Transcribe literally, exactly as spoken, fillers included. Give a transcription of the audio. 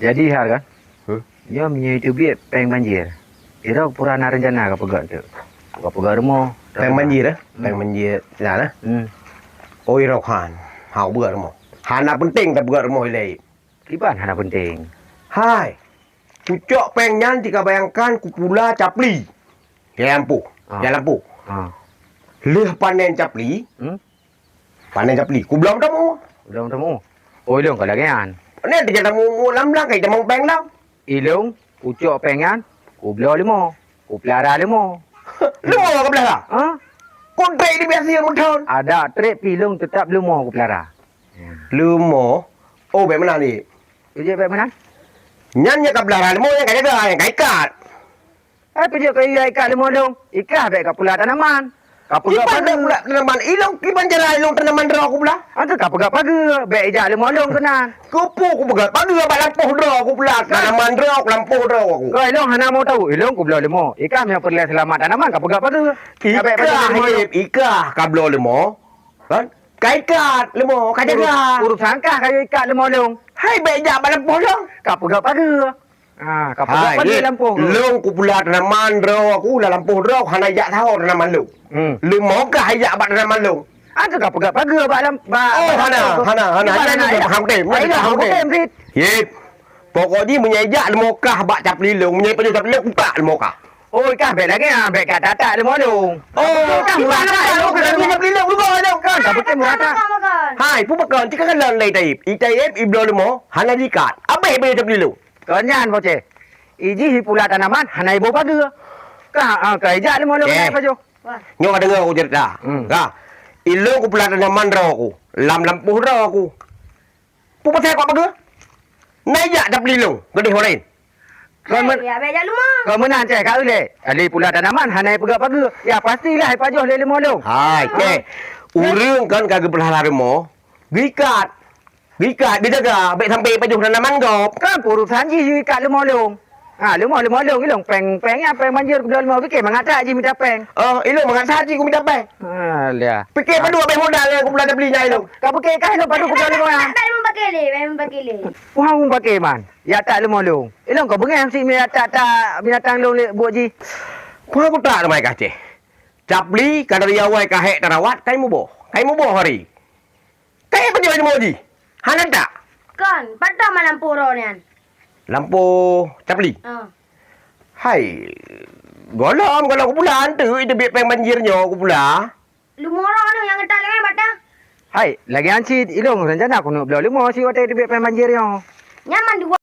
Jadi, Har, kan? Hmm? Nyoe meunyoe teubiet péng banjir. Sidroe pura na reuncana ka peugah tu. Ka peugah rumoh. Péng banjir, eh? Hmm. Péng banjir. Nah, nah. Hmm. Oi, Rohan. Hau peugah rumoh. Hana penting tapeugah rumoh ilée. Kiban hana penting. Hai. Kucok péng nyan tika bayangkan kupula capli. Ya ampun. Ah. Ya ampun. Ah. Lheueh panen capli. Hmm? Panen capli. Kubloe tamu. Kubloe tamu. Oh, ilong ka lagée nyan. Panen tika tamu lam blang kai tamu péng lam. Ilong kucok péng nyan, kubloe leumo. Kuplara leumo. Leumo ka blara? Ha? Kontrak di biasa meuthon. Ada trek pilong tetap leumo kuplara. Leumo? Oh, bék meunan, Dik. Peujeuet bék meunan? Nyan nyang ka blara leumo nyang ka jaga, nyang ka ikat. Hai peujeuet keu iya ikat leumo lông. Ikah bék ka pula tanaman. Ka peugah pageue. Kiban bék pula tanaman. Ilông kiban cara ilông tanaman droe kupula. Angka ka peugah pageue. Bék ijak leumo lông keunan. Keupeue kupeugah pageue bak lampôh droe kupula tanaman droe, lampôh droe aku. Keu ilông hana mau tahu. Ilông kubloe leumo. Ikah meunyoe peureulée seulamat tanaman ka peugah pageue. Ikah, Ib, ikah ka bloe leumo. Kan? Ka ikat leumo, ka jaga. Urus-, urusan kah ka ikat leumo lông. Hai, bék jak bak lampôh lông. Ka peugah pageue. Ha, ka peugah pageue lampôh lông. Lông kupula tanaman droe aku, lam lampôh droe, hana jak saho tanaman lông. Hmm. Leumo kah jak bak tanaman lông. Angka ka peugah pageue bak lam, bak, oh, bak hana, lampôh. Hana, hana. Ibarat hana, hana, hana, hana, hana, hana, hana, hana, hana, hana, hana. Yep. Pokok jih meunyoe jak leumo kah bak capli lông, meunyoe pajoh capli lông, kutak leumo kah. Oh, kah bék lagée nyan, bék ka tatak leumo lông. Oh, kah murah that lông, kah murah that lông. Kan, ka beutôi murah that. Hai, peue pakon, cit ka kalon lé Taib. I Taib, ibloe leumo, hana jikat. Abéh, abéh tabli lông. Kon nyan, Boceh. Ijih ipula tanaman, hana iboh pageue. Kah, ah, ka ijak leumo lông, eh, hana ipajoh. Nyoe ka deungoe aku ceurita. Hmm. Kah, ilông kupula tanaman droe aku, lam lampôh droe aku. Peue pasai kok pageue? Na ijak tabli lông, geudeh orang laén. Kon men-, ya, bék jak leumo. Kon meunan, Ceh, ka ulée. Kali pula tanaman hana ipeugah pageue. Ya, pastilah ipajoh lé leumo lông. Hai, Ceh. Ha? Ureuëng kan ka geupeulara leumo, geuikat. Geuikat, geujaga, bék sampai ipajoh tanaman gob. Kan urusan jih ikat leumo lông. Ha, leumo, leumo lông, ilông péng, péng nyan, péng banjir, kubloe leumo, pike mangat that jih mita péng. Oh, ilông mangat that jih kumita péng. Alah. Pike padub abéh modal nyang kupula tabli nyan ilông. Ka pike kah ilông padub kubloe leumo nyan. Tak, tak, tak, tak, tak, tak, tak, tak, tak. Wah, meupaké man, jak tak leumo lông. Ilông ka beungéh sit meuyak tak, tak binatang lông lé buet jih. Kuhai kutak teuma i kah Ceh. Capli ka dari awai ka hék tarawat, kai muboh. Kai muboh hari. Kai pajoh leumo jih. Hana tak? Kon, pat toh man lampôh droe nyan? Lampôh capli? Ah. Hai, gohlom kalau kupula, anteuk iteubiet péng banjir nyoe kupula. Leumo droe nyoe nyang geutak lé batang. Hai, lagée nyan cit, ilông rencana keuneuk bloe leumo siwatée teubiet péng banjir nyoe. Nyan mandua